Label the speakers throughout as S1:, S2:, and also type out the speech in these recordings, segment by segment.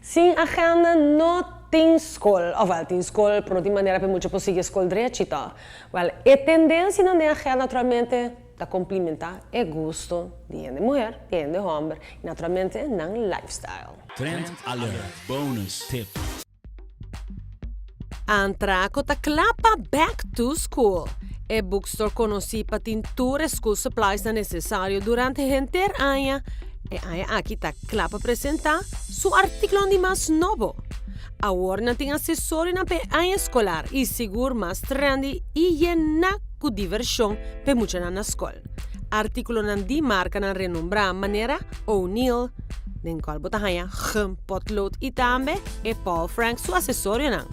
S1: Sin agenda no tin skol. Of wel, tin skol, pero no tin manera pa e mucha por sigui e skol drechi to. Wel, e tendencianan den agenda naturalmente ta complimenta e gusto di hende muher, di hende homber y naturalmente nan lifestyle.
S2: Trend Alert Bonus Tip.
S1: Antraco ta cla pa back to school. E bookstore conoci pa tin tur e school supplies nan necesario durante henter aña, e aña aki ta cla pa presenta su articulonan di mas nobo. Awor nan tin acesorionan pa e aña escolar y sigur mas trendy y yena cu diversion pa e muchanan na scol. Articulonan di marcanan renombra manera O'Neill, den cual bo ta haña gum, potlood y tambe e Paul Frank su asesorionan.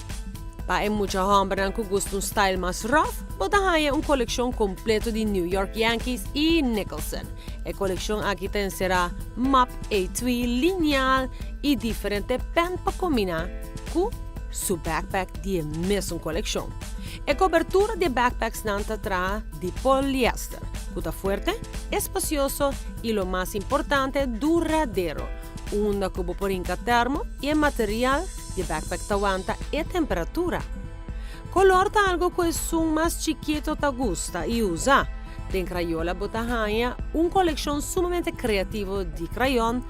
S1: Pa e mucha hombernan cu gusta un style mas rough, bo ta haña un coleccion completo di New York Yankees y Nicholson. E coleccion aki ta encera map, etui, lineal y diferente pen pa combina cu su backpack di e mesun coleccion. E cobertura di e backpacksnan ta traha di poliester, cu ta fuerte, espacioso y lo mas importante duradero, unda cu bo por hinca termo y e material di e backpack ta wanta e temperatura. Color ta algo cu esun mas chikito ta gusta y usa. Den Crayola bo ta haña un coleccion sumamente creativo di crayon,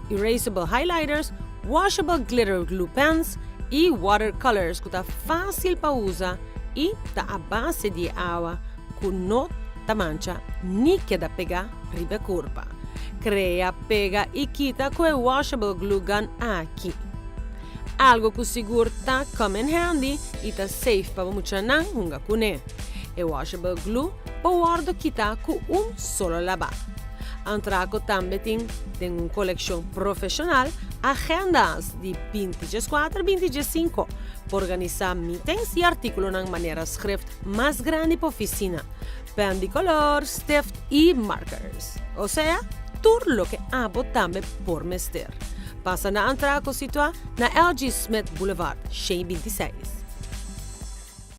S1: erasable highlighters, washable glitter glue pens y watercolors cu ta facil pa usa y ta a base di e awa cu no ta mancha ni keda pega riba e curpa. Crea, pega y kita cu e washable glue gun aki. Algo cu sigur ta come in handy y ta safe pa bo muchanan hunga cune. E washable glue por wordo kita cu un solo laba. Antraco tambe tin den un coleccion profesional agendas di 2014 2015 pa organisa meetings y articulonan manera schrift mas grandi pa oficina, pen di color, stift y markers. Osea, tur loke abo tambe por mester. Pasa na Antraco situa na LG. Smith Boulevard, 126.